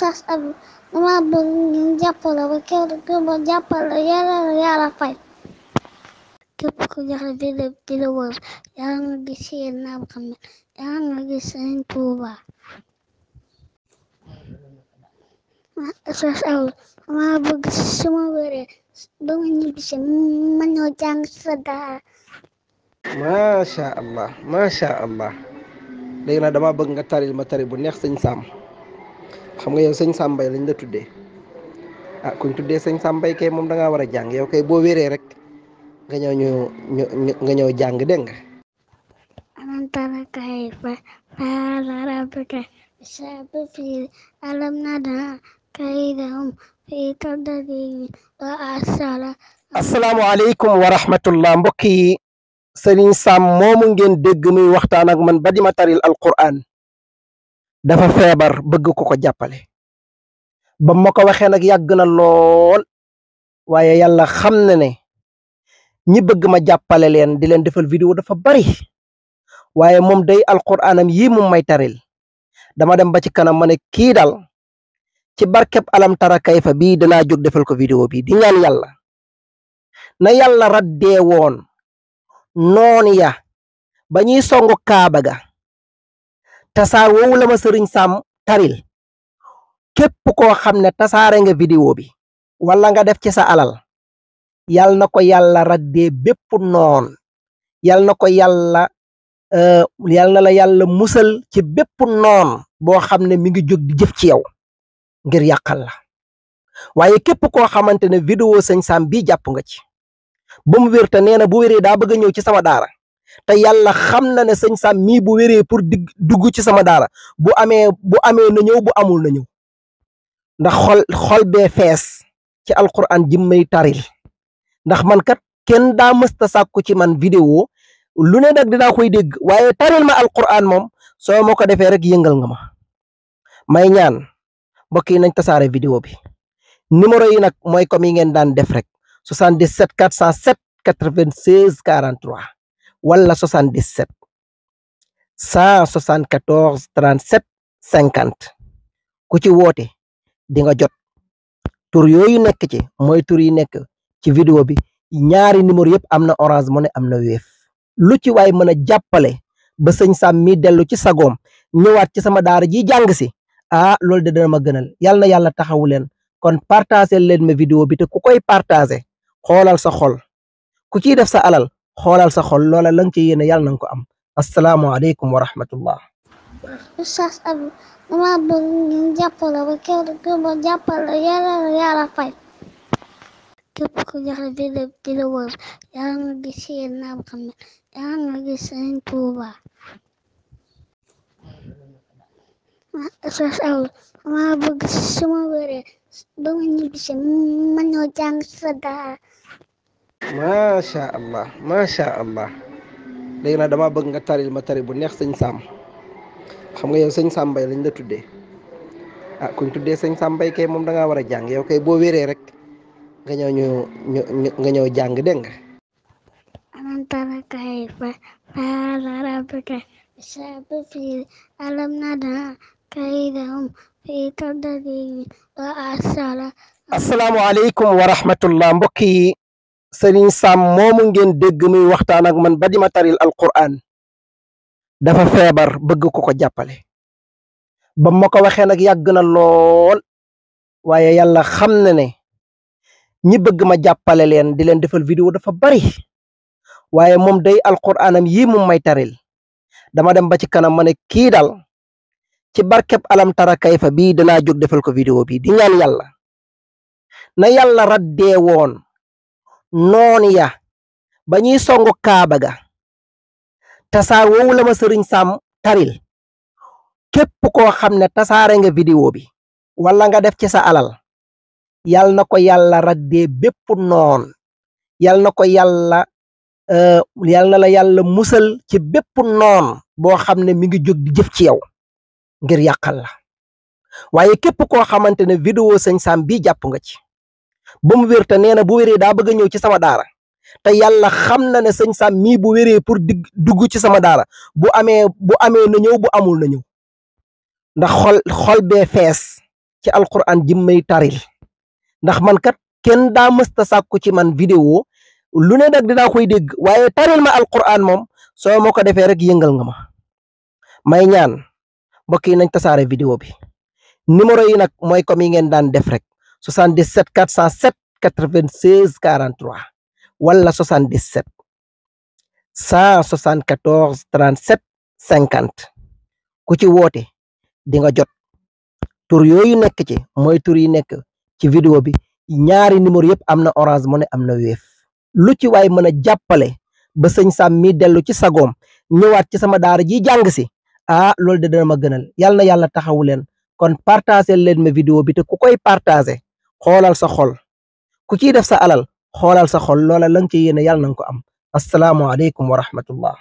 Oustaz Abdou dama bëgg ngeen jàppale ba képp ma jàppale yàlla fay képp ku joxe dina wër yàlla nga gis Seydina Muhammad yàlla nga gis Sëriñ Tuuba. Oustaz Abdou dama bëgg suma wéree ba ma ñibbisi ma ñëw jàng sa daara. macha allah léegi nag dama bëgg nga taril ma tari bu neex sëñ Sam xam nga yow sëñ Sam Mbaye lañ la tuddee kuñ tuddee sëñ Sam Mbaye kay moom da ngaa war a jàng yow kay boo wéree rek nga ñëw jàng dégg nga. alam tara kayfa fa'ala rabbuka bishabbi alam naj'al kaydahum fi tadlil wa arsala. asalaamaaleykum wa rahmatullah mbokk yi sëriñ Sam moomu ngeen dégg muy waxtaan ak man ba di ma taril alquran dafa feebar bëgg ko jàppale ba ma ko waxee nag yàgg na lool waaye yàlla xam na ne ñi bëgg ma jàppale leen di leen defal vidéo dafa bari waaye moom day alquranam yii mu may taril dama dem ba ci kanam ma ne kii dal ci barkeb alam tara kayfa bii danaa jóg defal ko vidéo bi di ñaan yàlla na yàlla raddee woon noon ya ba ñuy songu kaaba ga tasaar woowu la ma sëriñ Sam taril képp koo xam ne tasaare nga vidéo bi wala nga def ci sa alal yal na ko yàlla raddee bépp noon yal na ko yàlla yal na la yàlla musal ci bépp noon boo xam ne mi ngi jóg di jëf ci yow ngir yàqal la waaye képp koo xamante ne vidéo sëñ Sam bii jàpp nga ci ba mu wér te nee na bu wéree daa bëgg a ñëw ci sama daara te yàlla xam na ne sëñ Sam mii bu wéree pour dugg ci sama daara bu amee na ñëw bu amul na ñëw ndax xol bee fees ci alquran jimmay taril ndax man kat kenn daa mësta sàkku ci man vidéo lu ne nag dinaa koy dégg waaye taril ma alquran moom soo ma ko defee rek yëngal nga ma may ñaan mbokk yi nañ tasaare vidéo bi numéro yi nag mooy comme yi ngeen daan def rek 77 407 96 43 wala 77 174 37 50 ku ci woote di nga jot tur yooyu nekk ci mooy tur yi nekk ci vidéo bi ñaari numéro yëpp am na Orange Money am na Wave lu ci waay mën a jàppale ba sëñ Sam mi dellu ci sagoom ñëwaat ci sama daara ji jàng si loolu de dana ma gënal yàlla na yàlla taxawu leen kon partagé leen ma vidéo bi te ku koy partagé xoolal sa xol ku ciy def sa alal xoolal sa xol loola la nga ci yéene yàlla na nga ko am asalaamualeykum wa rahmatullah. Oustaz Abdou dama bëgg ngeen jàppale ba képp ma jàppale yàlla fay képp ku joxe dina wër yàlla nga gis Seydina Muhammad yàlla nga gis Sëriñ Tuuba. Oustaz Abdou dama bëgg suma wéree ba ma ñibbisi ma ñëw jàng sa daara. macha allah léegi nag dama bëgg nga taril ma tari bu neex sëñ Sam xam nga yow sëñ Sam Mbaye lañ la tuddee kuñ tuddee sëñ Sam Mbaye kay moom da ngaa war a jàng yow kay boo wéree rek nga ñëw jàng dégg nga. alam tara kayfa fa'ala rabbuka bishabbi alam naj'al kaydahum fi tadlil wa arsala. asalaamaaleykum wa rahmatullah mbokk yi sëriñ Sam moomu ngeen dégg muy waxtaan ak man ba di ma taril alquran dafa feebar bëgg ko jàppale ba ma ko waxee nag yàgg na lool waaye yàlla xam na ne ñi bëgg ma jàppale leen di leen defal vidéo dafa bari waaye moom day alquranam yii mu may taril dama dem ba ci kanam ma ne kii dal ci barkeb alam tara kayfa bii danaa jóg defal ko vidéo bi di ñaan yàlla na yàlla raddee woon noon ya ba ñuy songu kaaba ga tasaar woowu la ma sëriñ Sam taril képp koo xam ne tasaare nga vidéo bi wala nga def ci sa alal yal na ko yàlla raddee bépp noon yal na ko yàlla yal na la yàlla musal ci bépp noon boo xam ne mi ngi jóg di jëf ci yow ngir yàqal la waaye képp koo xamante ne vidéo sëñ Sam bii jàpp nga ci ba mu wér te nee na bu wéree daa bëgg a ñëw ci sama daara te yàlla xam na ne sëñ Sam mii bu wéree pour dugg ci sama daara bu amee na ñëw bu amul na ñëw ndax xol bee fees ci alquran jim may taril ndax man kat kenn daa mësta sàkku ci man vidéo lu ne nag dinaa koy dégg waaye taril ma alquran moom soo ma ko defee rek yëngal nga ma may ñaan mbokk yi nañ tasaare vidéo bi numéro yi nag mooy comme yi ngeen daan def rek 77 407 96 43 wala 77 174 37 50 ku ci woote di nga jot tur yooyu nekk ci mooy tur yi nekk ci vidéo bi ñaari numéro yëpp am na Orange Money am na Wave lu ci waay mën a jàppale ba sëñ Sam mi dellu ci sagoom ñëwaat ci sama daara ji jàng si loolu de dana ma gënal yàlla na yàlla taxawu leen kon partagé leen ma vidéo bi te ku koy partagé xoolal sa xol ku ciy def sa alal xoolal sa xol loola la nga ci yéene yàlla na nga ko am assalaamu aleykum wa rahmatullah